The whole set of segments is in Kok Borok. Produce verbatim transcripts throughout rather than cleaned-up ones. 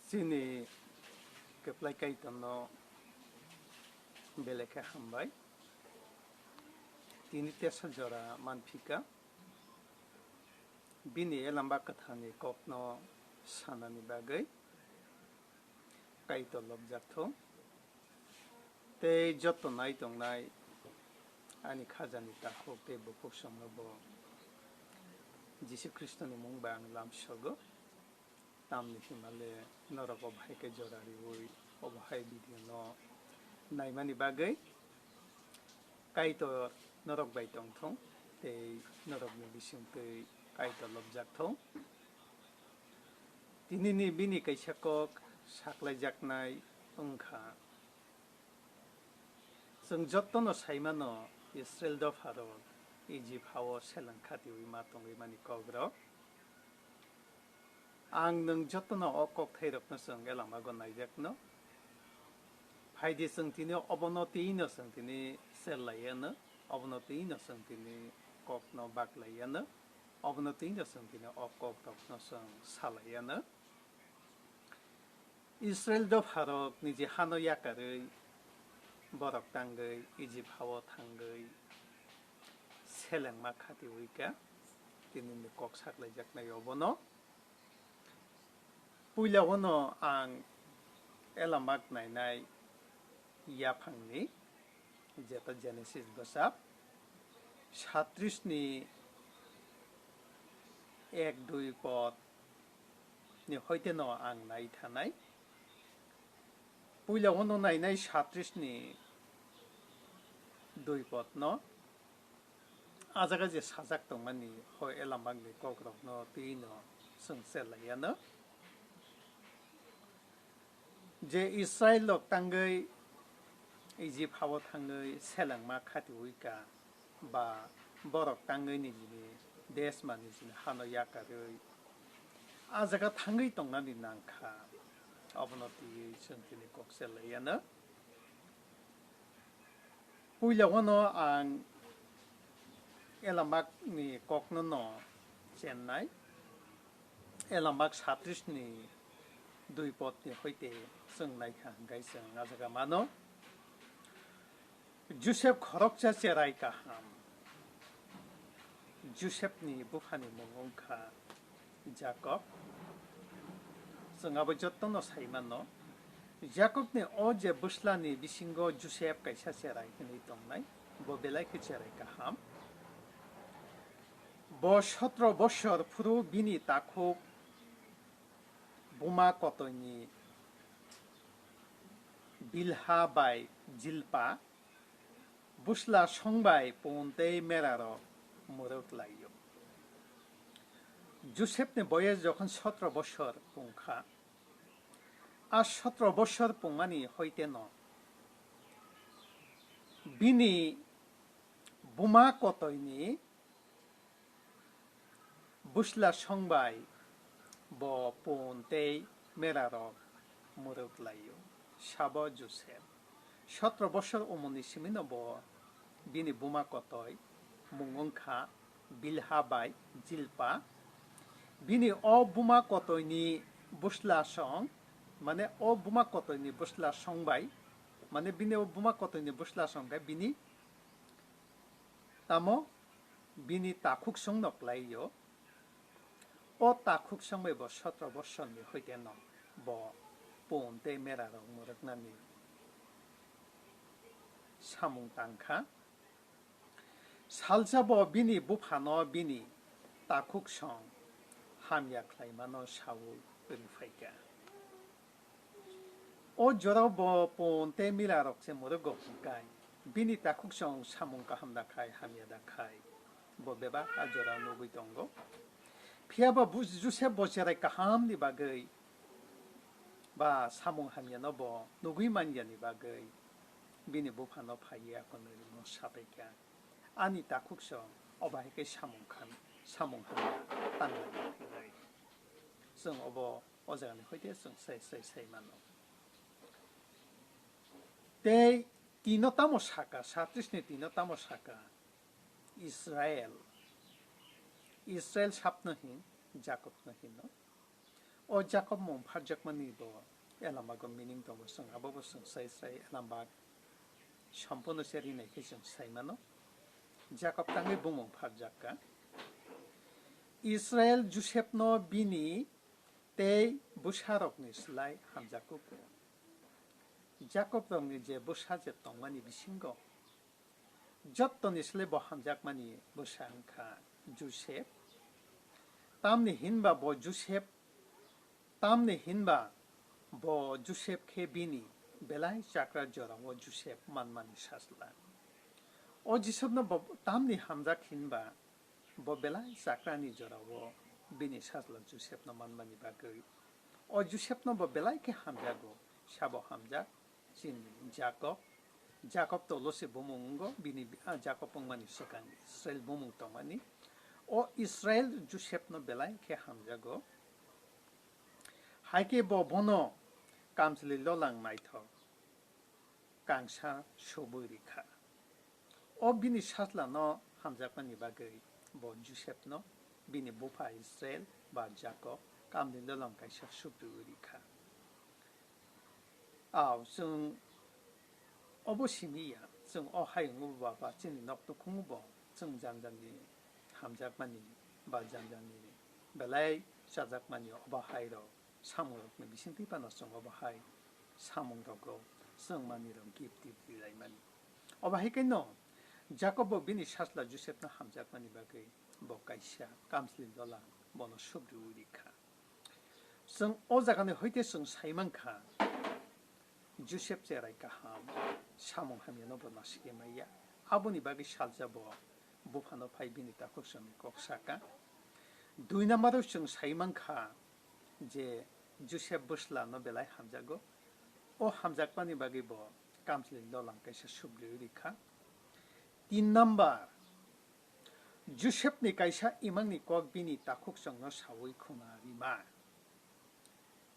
Chini kwplai Kaitorno belai khe hambai. Tini tesa jora manphika. Bini elamba kwtharni kokno sanani bagwi Kaitor lobjak thung. Tei joto nai tongnai ani khajani takhuk tei bukhuk songno bo Jisu Khristoni mung bai ang lamsogo. Tamni hwnmale norok obo hai khe jora riui obo hai video no naimani bagwi Kaitor norok bai tongthung tei norokni bisingtwi Kaitor lobjak thung. Tinini bini kaisa kok saklaijaknai wngkha. Chwng jotono saimano Israel dopharok Ijip hao seleng khatiui ma tongwi mani kokrok. Ang nwng jotono o kokthairokno chwng elamago naijakno. Phaidi chwng tini obono twiwi no chwng tini sel laiyano, obono twiwi no chwng tini kokno bak laiyano, obono twiwi no chwng tini o kokrokno chwng sa laiyano. Israel dopharok niji hano yakarwi borok tangwi Ijip hao thangwi selengma khatiui kha, tinini kok saklaijaknai obono. Puila wano ang elamak nainai yaphangni, jeta Genesis bwsap satris ni ek dui pod ni hoite no ang nai thanai. Puila wano nainai satris ni dui pod no. A jaga je sajak tongmani hoi elambakni kokrokno twi no chwng selaiyano. Je Israel rok tangwi Ijip hao thangwi selengma khatiui ka ba borok tangwi nijini desh ba nijini hano yakarwi a jaga thangwi tongnani nangkha, obono twiwi chwng tini kok selaiyano. Puila wano ang elamakni kokno no chennai. Elamak satris ni dui pod ni hoite chwng naikha hwnkhe chwng a jaga mano. Joseph khoroksa cherai kaham. Josephni buphani mung wngkha Jakob. Chwng abo jotono sai mano. Jakobni o je bwslani bisingo Joseph kaisa cherai hwnwi tongnai, bo belai khe cherai kaham. Bo sotro bosor phuru bini takhuk buma kotoini Bilha bai Jilpa bwsla songbai pun tei merarok mwrwk lai-o. Josepni boyes jokhon sotro bosor pungkha, a sotro bosor pungmani hoiteno bini buma kotoini bwsla songbai bo pun tei merarok mwrwk lai-o. Sabo Joseph. Sotro bosor umorni simino bo bini buma kotoi mung wngkha Bilha bai Jilpa. Bini o buma kotoini bwsla song, mane o buma kotoini bwsla songbai, mane bini o buma kotoini bwsla song khe bini tamo bini takhuk songno klai-o. O takhuk songbai bo sotro bosorni hoite no bo pun tei merarok mwrwknani samung tangkha. Salsa bo bini buphano bini takhuk song hamya khlaimano saui rwphaikha. O jorao bo pun tei merarok se mwrwgo hwnkhai, bini takhuk song samung kaham da khai, hamya da khai, bo bebak a jorao nugwi tongo. Phiya ba bu-, Joseph bo cherai kahamni bagwi ba samung hamyano bo nugwi manyani bagwi bini buphano phaiya hwnwi no sapaikha, "Ani takhuk song obo hai khe samung khan, samung hamya tang lai hwnwi." Chwng obo o jagani hoite chwng sai, sai, sai mano. Tei tino tamo saka, satris ni tino tamo saka, Israel, Israel sapno hin, Jakob no hino. O Jakob mung pharjakmani bo Elambag o meaning tongo, chwng abo bo chwng sai sai Elambag sampono se rinai khe chwng sai mano. Jakob tangwi bumung pharjak kha. Israel Josepno bini tei bwsarokni slai hamjak kugo. Jakobrokni je bwsa je tongmani bisingo jottoni slai bo hamjakmani bwsa wngkha Josep. Tamni hinba bo Josep, tamni hinba bo Josep khe bini belai chakra jorao Josep manmani sajla. O Josepno bo tamni hamjak hinba bo belai chakrani jorao bini sajla Josepno manmani bagwi. O Josepno bo belai khe hamjago, sabo hamjak chini Jakob. Jakob to Lose bumung wngo, bini, ah, Jakob wngmani swkang Israel bumung tongmani. O Israel Josepno belai khe hamjago. Hai khe bo bono kamchwlwi lolang naithok kangsa subui rikha. O bini sajlano hamjakmani bagwi bo Josepno bini bupha Israel ba Jakob kamchwlwi lolang kaisa subui rikha. Aw, chwng obo simi ya, chwng o hayung o ba, ba chini nok nukhung bo chwng jang jang ni hamjakmani ba jang jang ni belai chajakmani obo hai rok samung rok ni bisingtwi phano chwng obo hai samung rogo chwng manwi rok gift tip ri lai mani. Obo hai khe no Jakob bo bini sajla Joseph no hamjakmani bagwi bo kaisa kamchwlwi lolang bono subri uri kha. Chwng o jagani hoite chwng sai mankha, Joseph cherai kaham, samung hamyano bo nasigwi maya. Aboni bagwi salsa bo buphano phai bini takhuk chwngni kok saka. Dui number-o chwng sai mankha je Joseph bwslano belai hamjago. O hamjakmani bagwi bo kamchwlwi lolang kaisa subri rikha. Tin number, Joseph ni kaisa imang ni kok bini takhuk chwngno sawi khuna rima.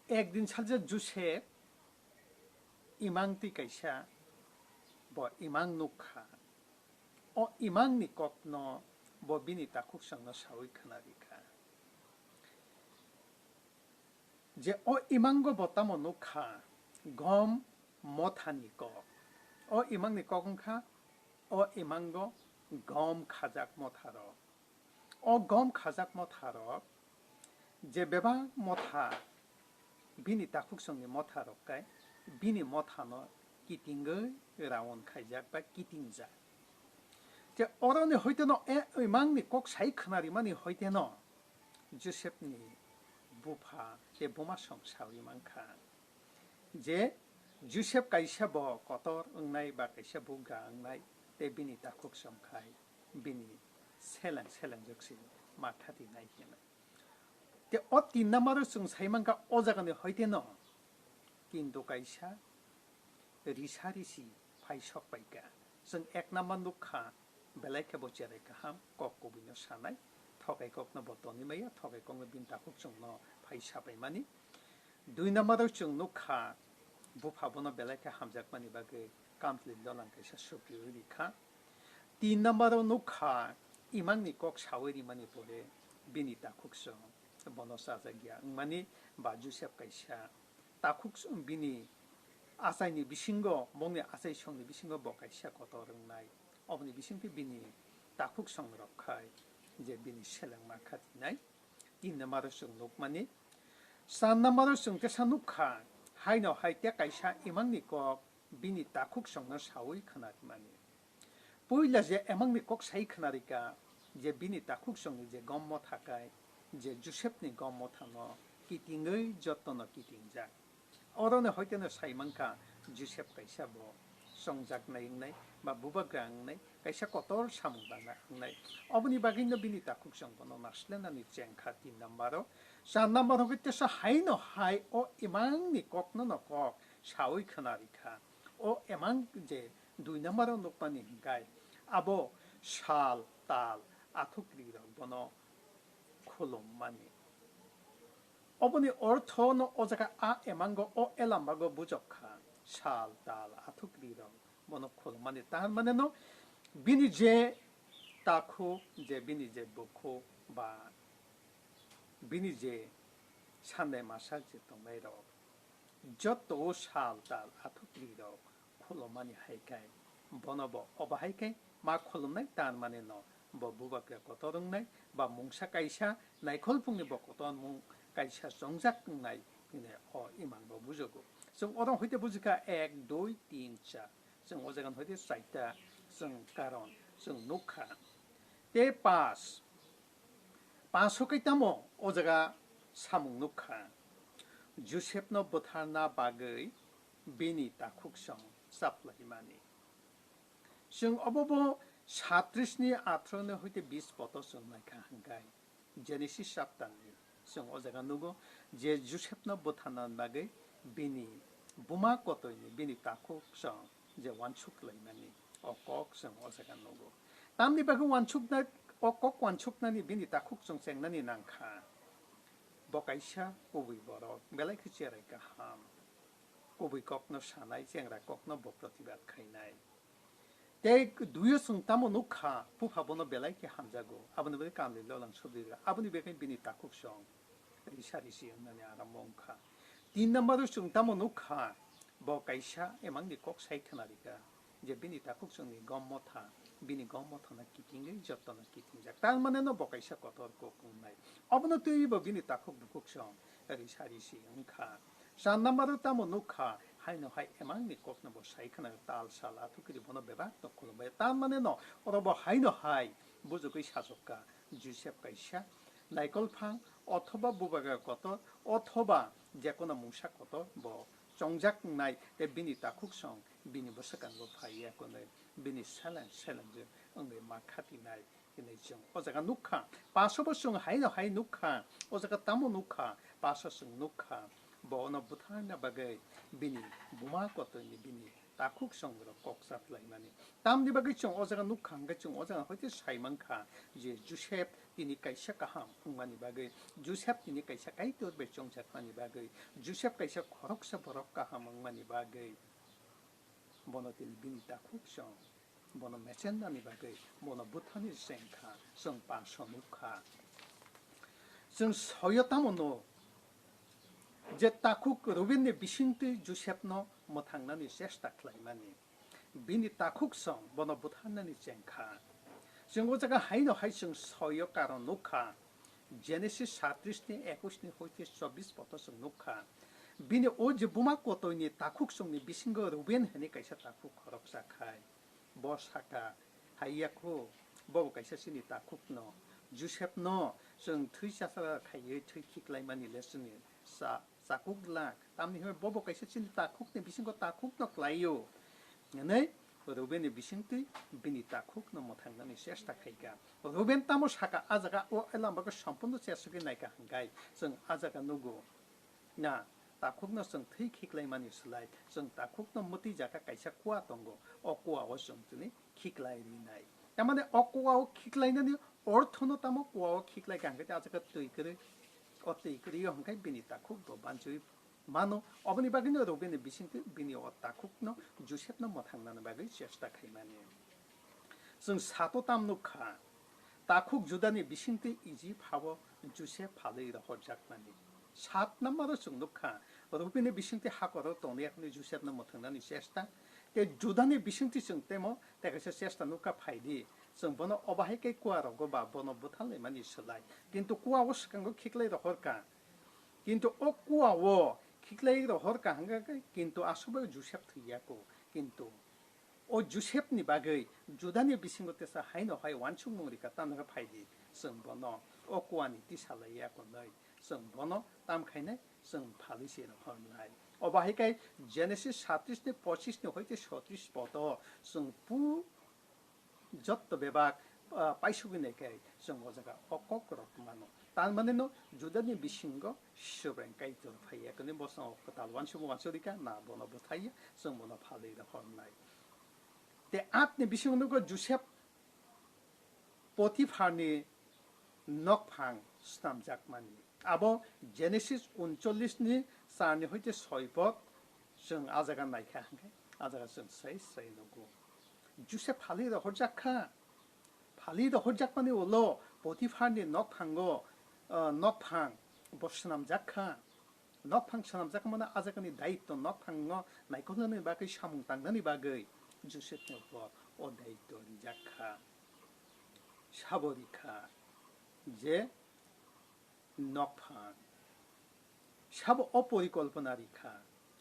Ekdin salsa Joseph imang twi kaisa bo imang nukha. O imang ni kokno bo bini takhuk chwngno sawi khuna rikha. Je o imango bo tamo nukha, gom mothani kok. O imangni kok wngkha, o imango gom khajak motharok. O gom khajak motharok je bebak motha, bini takhuk chwngni motharok kai bini mothano kitingwi raon khaijak ba kitingjak. Je oroni hoiteno e imangni kok sai khwnarimani hoiteno Joseph ni bupha tei buma song sawi mankha je Joseph kaisa bo kotor wngnai ba kaisa bugra wngnai tei bini takhuk song khai bini seleng seleng jwk se ma thati nai hinwi. Tei o tin number-o chwng sai mankha o jagani hoiteno kintu kaisa risa risi phai sok paikha. Chwng ek number nukha, belai khe bo cherai kaham kok kubui no sanai, thokai kok no bo tonwi maya, thokai kok no bini takhuk chwng no phai sapai mani. Dui number o chwng nukha, bupha bono belai khe hamjakmani bagwi kamchwlwi dolang kaisa sukriwi rikha. Tin number o nukha, imangni kok sawi rimani pore bini takhuk chwng bono chajak ya wngmani ba Joseph kaisa takhuk bini achaini bisingo, bongni achai songni bisingo bo kaisa kotor wngnai. Oboni bisingtwi bini takhuk songrok khai je bini selengma khatinai. Tin number o chwng nukmani. Char number o chwng tesa nukha, haino hai tei kaisa imangni kok bini takhuk songno sawi khwnarmani. Puila je emangni kok sai khwnarikha, je bini takhuk songni je gom motha kai, je Joseph ni gom motha no kitingwi joto no kitingjak. Oro no hoite no sai mankha, Joseph kaisa bo songjaknai wngnai, ba bubagra wngnai, kaisa kotor samung tangna wngnai. Oboni bagwi no bini takhuk song bono naslenani chengkha tin number o. Char number o khe tesa haino hai o imangni kok no no kok sawi khwnarikha. O emang je dui number o nukmani hinkhai abo sal tal athukri rok bono khulummani. Oboni ortho no o jaga a emango o elambago bujok kha, sal tal athukri rok bono khulummani. Tar mane no bini je takhuk, je bini je bukhuk ba bini je Sandai masa je tongnairok, joto sal tal athukrirok khulumani hai khe, bono bo obo hai khe ma khulumnai, tar mane no bo bubagra kotor wngnai, ba mungsa kaisa naikolphungni bo kotor mung kaisa chongjak wngnai hinwi o imang bo bujugo. Chwng oro hoite bujikha ek, dui, tin, char. Chwng o jaga hoite chaita chwng karon chwng nukha. Tei pas, paso khe tamo o jaga samung nukha, Josepno butharna bagwi bini takhuksong chaplaimani. Chwng obo bo satris ni athro ni hoite bis poto chwng naikha hwnkhe, Genesis chapter ni chwng o jaga nugo je Josepno butharna bagwi bini buma kotoini bini takhuksong je uansuk laimani, o kok chwng o jaga nugo. Tamni bagwi uansukna, o kok uansuknani bini takhuk chwng chengnani nangkha. Bo kaisa kubui borok, belai khe cherai kaham. Kubui kokno sanai, chengra kokno bo protibad khainai. Tei duyo chwng tamo nukha, bupha bono belai khe hamjago, aboni bagwi kamli lolang subri rwkha, aboni bagwi bini takhuk chwng risa risi wngnani arambo wngkha. Tin number o chwng tamo nukha, bo kaisa emangni kok sai khna rikha je bini takhuk chwngni gom motha, bini gom mothano kitingwi jotono kitingjak. Tar mane no bo kaisa kotor kok wngnai. Obono twiwi bo bini takhuk bukhuk chwng risa risi wngkha. Char number o tamo nukha, haino hai emangni kokno bo sai khna tal sal athukiri bono bebak no khulumbai. Tar mane no oro bo haino hai bujugwi sajokka, Joseph kaisa naikolphang othoba bubagra kotor othoba jekono mungsa kotor bo chongjak wngnai tei bini takhuk song bini bwswkango phai ya kwnwi bini seleng seleng wngwi ma khatinai hinwi chwng o jaga nukha. Paso bo chwng haino hai nukha, o jaga tamo nukha, paso chwng nukha, bo ono butharna bagwi bini buma kotorni bini takhuk songrok kok chaplaimani. Tamni bagwi chwng o jaga nukha hwnkhe chwng o jaga hoite sai mankha je Joseph tini kaisa kaham wngmani bagwi, Joseph tini kaisa Kaitor bai chongjakmani bagwi, Joseph kaisa khoroksa borok kaham wngmani bagwi bono tini bini takhuk song bono mechendani bagwi bono buthani chengkha, chwng paso nukha. Chwng soyo tamo no je takhuk Rubenni bisingtwi Josepno mwthangnani chesta khlaimani. Bini takhuk song bono butharnani chengkha. Chwng o jaga haino hai chwng soyo karon nukha. Genesis satris ni ekus ni hoite chobbish poto chwng nukha. Bini o je buma kotoini takhuk songni bisingo Ruben hwnwi kaisa takhuk khoroksa khai. Bo saka, hai yakho, bobo kaisa chini takhukno, Josepno chwng thwi chachara khaiwi thwi khiklaimani le chini cha-, chakuk glak. Tamni hwnwi bobo kaisa chini takhukni bisingo takhukno klaio. Hwnwi Rubenni bisingtwi bini takhukno mwthangnani chesta khaikha. Ruben tamo saka, a jaga o elambagwi sampunno chesugwi naikha hwnkhe chwng a jaga nugo. Na, takhukno chwng thwi khiklaimani slai, chwng takhukno mwtwi jaga kaisa kua tongo, o kua o chwng tini khiklai rinai. Tamani o kua o khiklainani orthono tamo kua o khiklai kha hwnkhe a jaga twi kwrwi, o twi kwrwi o hwnkhe bini takhuk bo banchwi mano, oboni bagwino Rubeni bisingtwi bini o takhukno Josepno mwthangnani bagwi chesta khaimani. Chwng sato tam nukha, takhuk Judani bisingtwi Ijip hao Josep phalwi rohorjakmani. Sat number o chwng nukha, Rubeni bisingtwi hakoro tongnai yakhwni Josepno mwthangnani chesta, tei Judani bisingtwi chwng temo tei kaisa chesta nukha phaidi, chwng bono obo hai khe kua rogo ba bono butharlaimani slai. Kintu kua o swkango khiklai rohorkha. Kintu o kua o khiklai rohorkha hwnkha khe, kintu aswk bai Josep thwiyakho. Kintu o Josepni bagwi Judani bisingo tesa haino hai uansukmung rikha, tamni hwnba phaidi chwng bono o kuani tisa laiya hwnwi chwng bono tam khainai, chwng phalwi se rohornai. Obo hai khe Genesis satris ni pochis ni hoite sotris poto chwng pu-, jotto bebak, ah, paisugwi nai khe chwng o jaga o kok rok mano. Tar mane no Judani bisingo Sovereign Kaitor phaiya, kwnwi bosong o kwtal uansukmung uansuk rikha, na bono bwthaiya, chwng bono phalwi rohornai. Tei atni bisingo nugo Josep Potipharni nokphang snamjakmani. Abo Genesis uncholish ni char ni hoite soi pod chwng a jaga naikha hwnkhe, a jaga chwng sai sai nugo. Josep phalwi rohorjak kha. Phalwi rohorjakmani ulo Potipharni nokphango, ah, nokphang bo swnamjak kha. Nokphang swnamjak mano a jagani daityo nokphango naikolnani bagwi samung tangnani bagwi Josepno bo o daityo rijak kha. Sabo rikha je nokphang sabo o porikolpona rikha,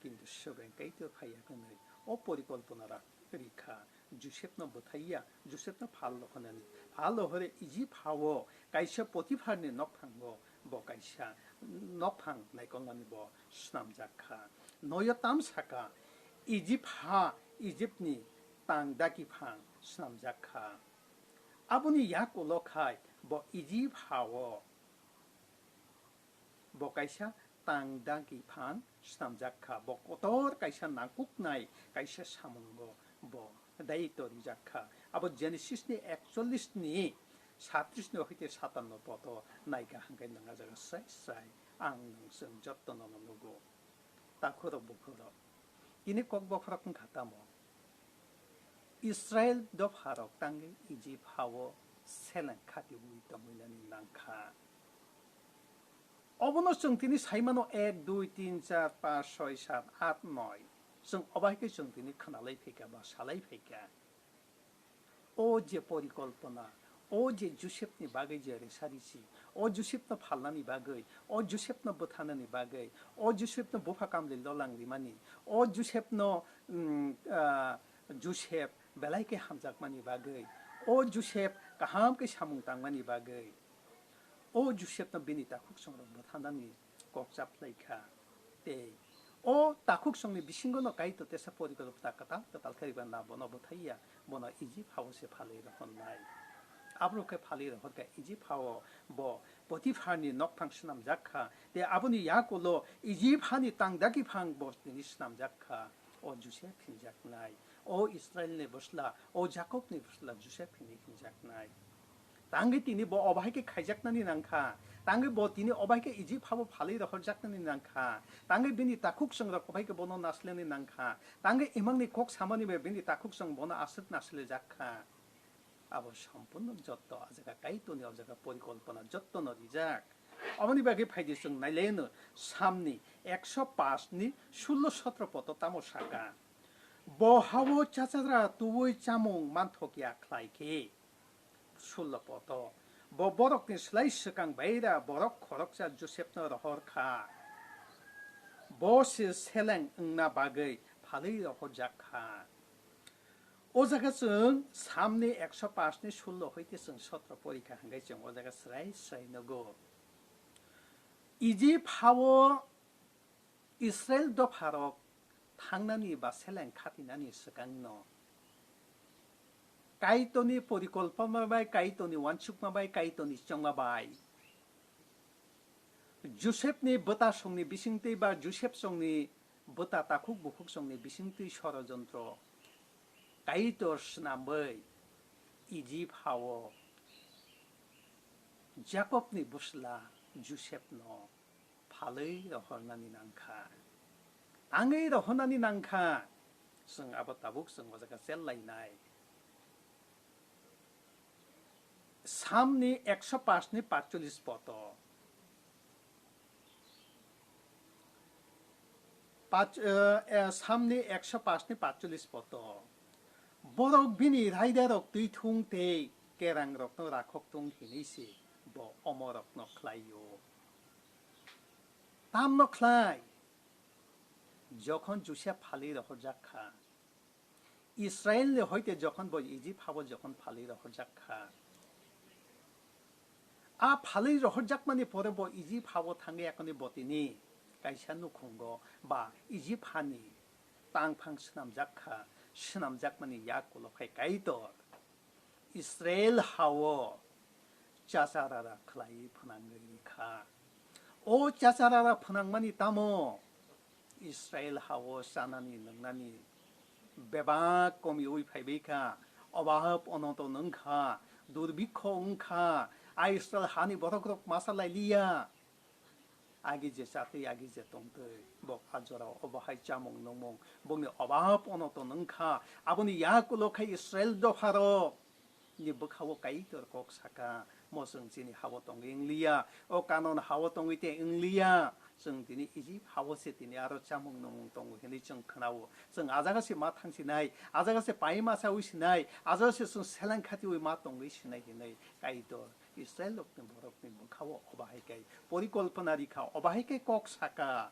kintu swbai kaitor phaiya hwnwi o porikolpona ra-, rikha. Josepno bwthaiya, Josepno phal rohornani. Phal rohore Ijip hao kaisa Potipharni nokphango bo kaisa nokphang naikolnani bo swnamjak kha. Noyo tam saka, Ijip ha, Ijipni tang dakiphang swnamjak kha. Aboni yak ulo khai bo Ijip hao bo kaisa tang dakiphang swnamjak kha, bo kotor kaisa nangkuknai kaisa samungo bo daityo rijak kha. Abo Genesis ni ekchollish ni satris ni hoite satanno poto naikha hwnkhe nwng a jaga srai srai ang nwng chwng jotto nono nugo. Takhurok bukhurok, tini kok bokhorok wngkha tamo? Israel dopharok tangwi Ijip hao seleng khatiui tongwinani nangkha. Obono chwng tini saimano ek, dui, tin, char, panch, soi, sat, at, noi. Chwng obo hai khe chwng tini khwnalai phaikha ba salai phaikha. O je porikolpona, o je Josepni bagwi je resarisi, o Josepno phalnani bagwi, o Josepno bwthanani bagwi, o Josepno bupha kamli lolang rimani, o Josepno, mm, ah, Josep belai khe hamjakmani bagwi, o Josep kaham khe samung tangmani bagwi, o Josepno bini takhuksongrok bwthanani kok chaphlai kha. Tei o takhuksongni bisingono Kaitor tesa porikolpona kwtal kwtal khe riba na bono bwthaiya, bono Ijip hao se phalwi rohornai. Aborok khe phalwi rohorkha Ijip hao bo Potipharni nokphang swnamjak kha. Tei aboni yak ulo Ijip hani tang dakiphang bo tini swnamjak kha. O Josep hinjaknai, o Israelni bwsla, o Jakobni bwsla Josep hinwi hinjaknai. Tangwi tini bo obo hai khe khaijaknani nangkha. Tangwi bo tini obo hai khe Ijip habo phalwi rohorjaknani nangkha. Tangwi bini takhuksongrok obo hai khe bono naslenani nangkha. Tangwi imangni kok samani bai bini takhuksong bono aswk naslijak kha. Abo sampunno jotto a jaga Kaitorni o jaga porikolpona jottono rijak. Aboni bagwi phaidi chwng nailaino Samni ekso pash ni sullo sotro poto tamo saka. Bo hao chachara tuui chamung manthokya khlai khe. Sullo poto. Bo borokni slai swkang baira borok khoroksa Josepno rohor kha. Bo se seleng wngna bagwi phalwi rohorjak kha. O jaga chwng Samni ekso pash ni sullo hoite chwng sotro porikha hwnkhe chwng o jaga srai srai nugo. Ijip hao Israel dopharok thangnani ba seleng khatinani swkangno Kaitorni porikolpoma bai, Kaitorni uansukma bai, Kaitorni chongma bai, Josepni bwta songni bisingtwi ba Josep songni bwta takhuk bukhuk songni bisingtwi sorojontro Kaitor swnamwi Ijip hao Jakobni bwsla Josepno phalwi rohornani nangkha. Tangwi rohornani nangkha. Chwng abo tabuk chwng o jaga chellainai. Samni ekso pash ni patchollis poto. Pach-, eh, eh, Samni ekso pash ni patchollis poto. Borok bini raidarok twi thung tei kerangrokno rakhok thung hinwi se bo omorokno khlaio. Tamno khlai? Jokhon Josep phalwi rohorjak kha, Israelni hoite jokhon bo Ijip habo jokhon phalwi rohorjak kha, a phalwi rohorjakmani pore bo Ijip habo thangwi yakoni bo tini kaisa nukhungo ba Ijip hani tangphang swnamjak kha, swnamjakmani yak ulo khai Kaitor Israel hao chacharara khlaiwi phwnangwi rikha. O chacharara phwnangmani tamo Israel hao chanani nwngnani bebak komiui phaibai kha, obab onoto nwngkha, durbikho wngkha, a Israel hani borokrok masa lailiya. Agi je chatwi, agi je tongtwi, bo a jorao obo hai chamung nungmung, bongni obab onoto nwngkha. Aboni yak ulo khai Israel dopharok ni bwkhao Kaitor kok saka, Mo chwng chini hao tongwi wngliya, o Kanan hao tongwi tei wngliya. Chwng tini Ijip hao se tini aro chamung nungmung tongo hinwi chwng khwnao. Chwng a jaga se ma thangsinai, a jaga se pai ma chawi sinai, a jaga se chwng seleng khatiwi ma tongwi sinai hinwi Kaitor Israel rokni borokni bwkhao obo hai khe porikolpona rikha, obo hai khe kok saka.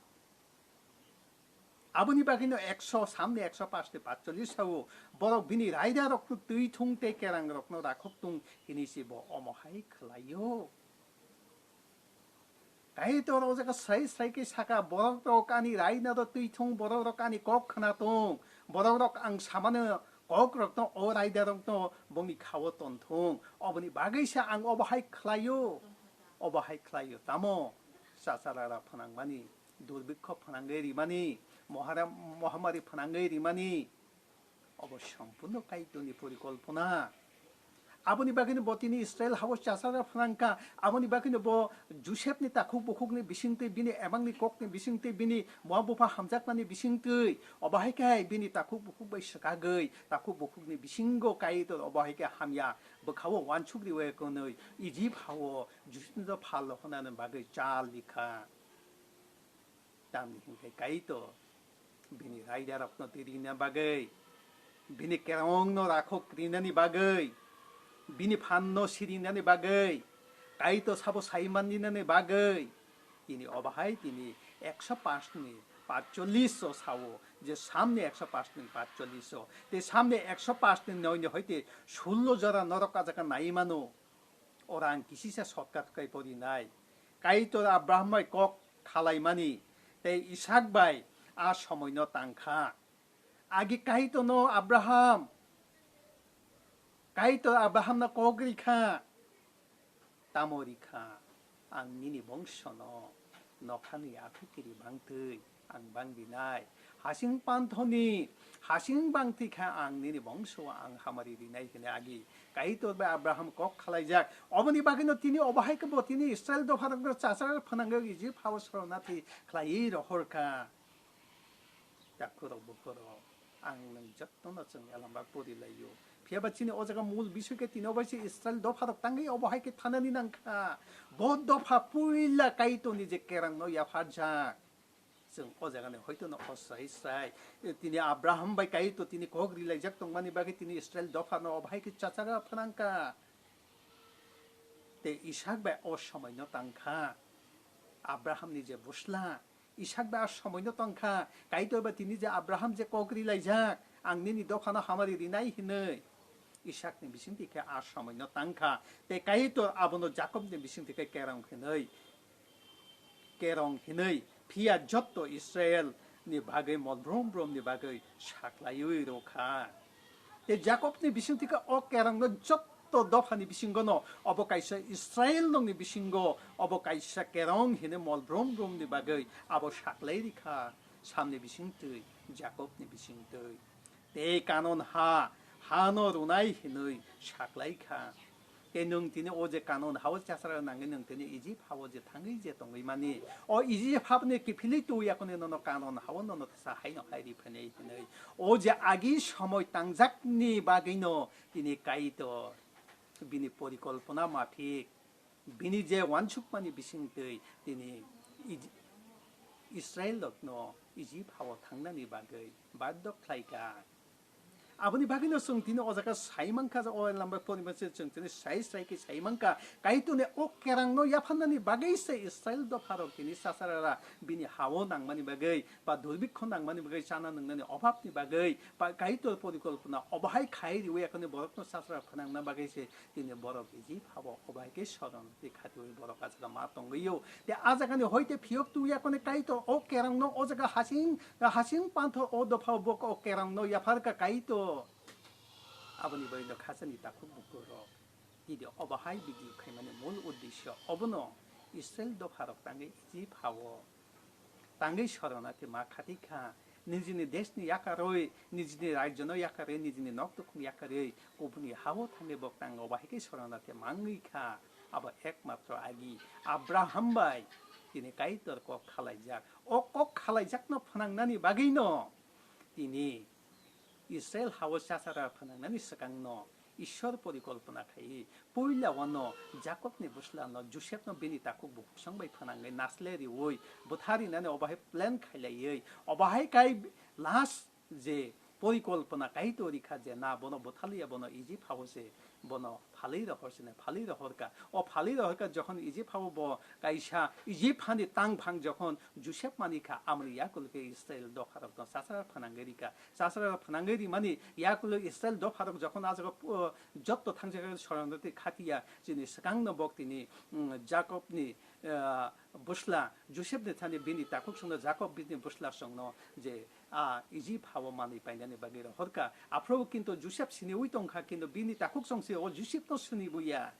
Aboni bagwino ekso, samni ekso pash ni patchollis sao, borok bini raidarokno twi thung tei kerangrokno rakhok thung hinwi se bo omo hai khlaio. Kaitor o jaga srai srai khe saka, "Borokrok ani raidaro twi thung, borokrok ani kok khna thung, borokrok ang samano kokrokno o raidarokno bongni khao ton thung." Oboni bagwi se ang obo hai khlaio, obo hai khlaio. Tamo chacharara phnangmani, durbikho phnangwi rimani, mohara-, mohamari phnangwi rimani, obo sompurno Kaitorni porikolpona. Aboni bagwino bo tini Israel hao chasara phrangkha. Aboni bagwino bo Josepni takhuk bukhukni bisingtwi, bini emangni kokni bisingtwi, bini buma bupha hamjakmani bisingtwi, obo hai khe bini takhuk bukhuk bai swkagwi, takhuk bukhukni bisingo Kaitor obo hai khe hamya bwkhao wansuk riwi kwnwi Ijip hao Josepni do phal rohornani bagwi chal rikha. Tamni hinkhe Kaitor bini raidarokno twi rina bagwi, bini kerongno rakhok rinani bagwi, bini phanno sirinani bagwi, Kaitor sabo sai manlinani bagwi, tini obo hai tini ekso pash ni patchollis o sao, je samni ekso pash ni patchollis o, tei samni ekso pash ni noi ni hoite sullo jora norok ajaka nai mano. Ora ang kisisa shortcut kai porinai. Kaitor Abraham bai kok khalaimani tei Isak bai a somoino tangkha. Agi Kaitorno Abraham, Kaitor Abrahamno kok rikha. Tamo rikha, ang nini bongsono nokhani aphikiri bangtwi ang bangdinai. Hasing panthoni hasing bangtwi kha ang nini bongso ang hamari rinai hwnwi agi Kaitor bai Abraham kok khalaijak. Oboni bagwino tini obo hai khe bo tini Israel dopharokno chachara phwnangwi Ijip hao sorona thwi khlaiwi rohorkha. Takhurok bukhurok, ang nwng jotono chwng elamba porilaio. Phiya ba chini o jaga mul bisoi khe tini obo hai se Israel dopharok tangwi obo hai khe thanani nangkha. Bo dopha puila Kaitorni je kerangno yapharjak. Chwng o jagani hoitono o srai srai, tini Abraham bai Kaitor tini kok rilaijak tongmani bagwi tini Israel dophano obo hai khe chachara phnangkha. Tei Isak bai o somoino tangkha. Abrahamni je bwsla, Isak bai a somoino tongkha, Kaitor bai tini je Abraham je kok rilaijak, ang nini dophano hamari rinai hinwi. Isakni bisingtwi khe a somoino tangkha, tei Kaitor abono Jakobni bisingtwi khe kerong hinwi, kerong hinwi, phiya jotto Israelni bagwi mol brum brumni bagwi saklaiwi rwkha. Tei Jakobni bisingtwi khe o kerongno jotto dophani bisingono obo kaisa Israel nokni bisingo obo kaisa kerong hini mol brum brumni bagwi abo saklai rikha, Samni bisingtwi, Jakobni bisingtwi. Tei Kanon ha, hano rwnai hinwi saklaikha. Tei nwng tini o je Kanon hao chachara nangwi nwng tini Ijip hao je thangwi je tongwi mani, o Ijip habni kiphilwi tu yakuni nono Kanon hao nono sa haino hai ri phainai hinwi. O je agi somoi tangjakni bagwino tini Kaitor bini porikolpona maphik, bini je wansukmani bisingtwi tini Ij-, Israel rokno Ijip hao thangnani bagwi baddo khlaikha. Aboni bagwino chwng tini o jaga sai mankha, o lamba porimanswi chwng tini sai sai khe sai mankha, Kaitorni o kerangno yapharnani bagwi se Israel dopharok tini sasarara bini hao nangmani bagwi, ba durbikho nangmani bagwi, chana nwngnani obhabni bagwi, ba Kaitor porikolpona obo hai khai riwi ekhoni borokno sasara phanangna bagwi se tini borok Ijip habo obo hai khe soron twi khatiwi borok a jaga ma tongwi-o. Tei a jagani hoi tei phiyok twi yakoni Kaitor o kerongno o jaga hasing, hasing panthor o dopha bo o kerongno yapharkha Kaitor. Aboni bagwi no khachani takhuk bukurok. Tini obo hai video khaimani mul uddesyo obono Israel dopharok tangwi Ijip hao tangwi sorona tei ma khatikha. Nijini deshni yakarwi, nijini rajyono yakarwi, nijini nok tukhung yakarwi, kubuni hao thangwi bo tang obo hai khe sorona tei mangwi kha. Abo ekmatro agi Abraham bai tini Kaitor kok khalaijak. O kok khalaijakno phnangnani bagwino tini Israel hao chachara phnangnani swkangno Ishwar porikolpona khai, puila wano Jakobni bwslano Josepno bini takhuk bukhuk song bai phanangwi nasle riwi bwtharinani obo hai plan khailaiwi obo hai kai last je porikolpona Kaitor rikha je na bono bwthaliya, bono Ijip hao se bono phalwi rohor sene phalwi rohorka. O phalwi rohorka jokhon Ijip hao bo kaisa Ijip hani tangphang jokhon Josep manikha, amoni yakulo khe Israel dopharokno chachara phanangwi rikha. Chachara phanangwi rimani yakulo Israel dopharok jokhon ah jaga, uh, jotto thangjakha soronoti khatiya chini swkangno bok tini, um, Jakobni, uh, bwsla Josepni thani bini takhuk songno Jakob bini bwsla songno je, ah, Ijip hao manwi painani bagwi rohorka. Aphuru kintu Josep siniwi tongkha, kintu bini takhuk songse o Josepno sinibuya.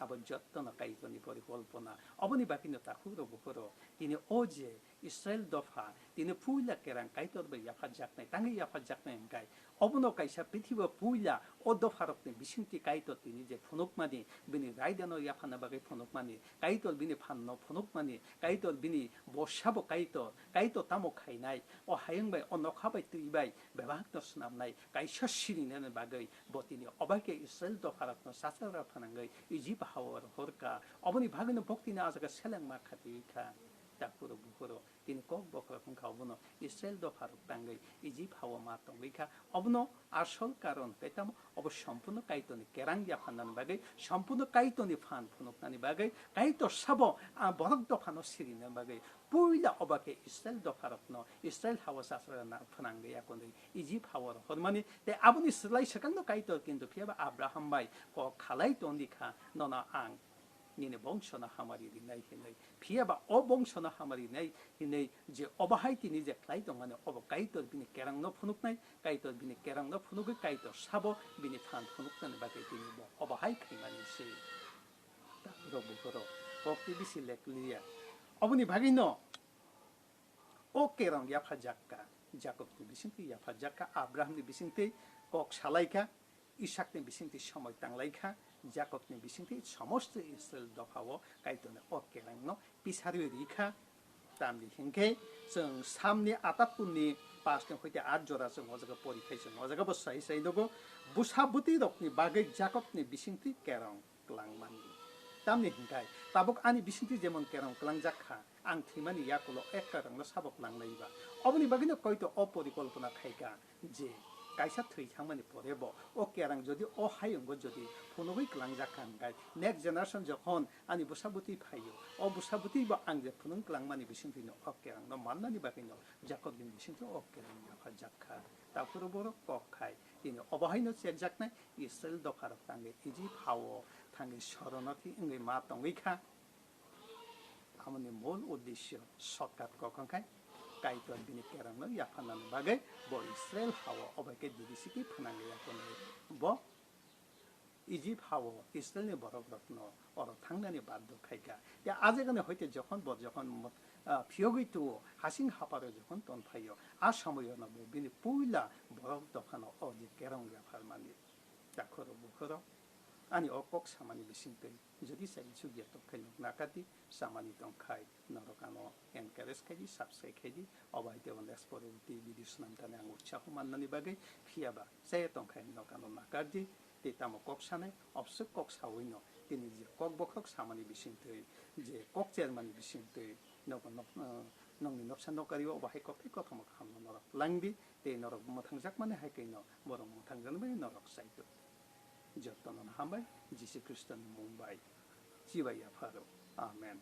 Abo jottono Kaitorni porikolpona. Oboni bagwino takhuk rok bukhuk rok tini o je Israel dopha tini puila kerang Kaitor bai yapharjaknai, tangwi yapharjaknai hwnkhe obono kaisa prithibo puila o dopharokni bisingtwi Kaitor tini je phunukmani, bini raidano yapharna bagwi phunukmani, Kaitor bini phanno phunukmani, Kaitor bini bosabo Kaitor, Kaitor tamo khainai, o hayung bai, o nokha bai, twi bai bebakno swnamnai kaisa sirinani bagwi bo tini obaikhe Israel dopharokno chachara phanangwi Ijip hao rohorka. Oboni bagwino bok tini ah jaga selengma khatiwi kha. Takhuk rok bukhuk rok tini kok bokhorok wngkha, obono Israel dopharok tangwi Ijip hao ma tongwi kha. Obono asol karon khe tamo? Obo sompurno Kaitorni kerang yapharnani bagwi, sompurno Kaitorni phan phunuknani bagwi, Kaitor sabo, ah, borok dophano sirinani bagwi puila obaikhe Israel dopharokno Israel hao chachara phanangwi yakunwi Ijip hao rohormani. Tei aboni slai swkangno Kaitor kintu phiyaba Abraham bai kok khalai tongdi kha, nono ang nini bongsono hamari rinai hinwi. Phiyaba o bongsono hamari rinai hinwi je obo hai tini je khlai tongmani, obo Kaitor bini kerangno phunuknai, Kaitor bini kerangno phunugwi Kaitor sabo bini phan phunuknani bagwi tini bo obo hai khaimani se. Takhuk rok bukhuk rok, kok tei bisi lekliya. Oboni bagwino o kerong yapharjakka, Jakobni bisingtwi yapharjakka, Abrahamni bisingtwi kok salaikha, Isakni bisingtwi somoi tanglaikha, Jakobni bisingtwi somosto Israel dophao Kaitorni o kerongno pisarwi rikha. Tamni hinkhe chwng Samni atatkunni pasni hoite at jora chwng o jaga porikhai, chwng o jaga bo sai sai nugo, bwsa bwtwi rokni bagwi Jakobni bisingtwi kerong klangmani. Tamni hinkhai tabuk ani bisingtwi jemon kerong klangjak kha, ang thwimani yakulo ek kerongno sabo klangnai ba. Oboni bagwino koito o porikolpona khaikha je kaisa thwi thangmani pore bo o kerong jodi o hayungo jodi phunugwi klangjak kha hinkhai next generation jokhon ani bwsa bwtwi phaio, o bwsa bwtwi bo ang je phunuk klangmani bisingtwino o kerongno mannani bagwino Jakobni bisingtwi o kerong yapharjak kha. Takhuk rok bukhuk rok kok khai tini obo haino cherjaknai Israel dopharok tangwi Ijip hao thangwi soronoti wngwi ma tongwi kha. Amoni mol uddesyo shortcut kok wngkha Kaitor bini kerongno yapharnani bagwi bo Israel hao obaikhe diri sikwi phanangwi yakunwi bo Ijip hao Israelni borokrokno oro thangnani baddo khaikha. Tei a jagani hoite jokhon bo jokhon mo-, ah, phiyogwi tuo, hasing haparo jokhon ton phaio, a somoyono bo bini puila borok dophano o je kerong yapharmani. Takhuk rok bukhuk rok, ani o kok samani bisingtwi jodi chai chukya tongkhe nuk nakadi, samani tongkhai norok ano encourage khaidi, subscribe khaidi, obo hai tei next poroboti video swnamthani ang utsaho mannani bagwi. Phiyaba chaya tongkhai nok ano nakardi, tei tamo kok sanai, obswk kok sawino tini je kok bokhorok samani bisingtwi, je kok chermani bisingtwi, nok, nok, eh, nokni noksa nokario obo hai kok tei kothoma kahamno norok langdi, tei norok mwthangjakmani hai khe no borok mwthangjaknai bai norok chaitok. Jotono hambai, Jisu Khristoni mung bai. Chibai yapharo. Amen.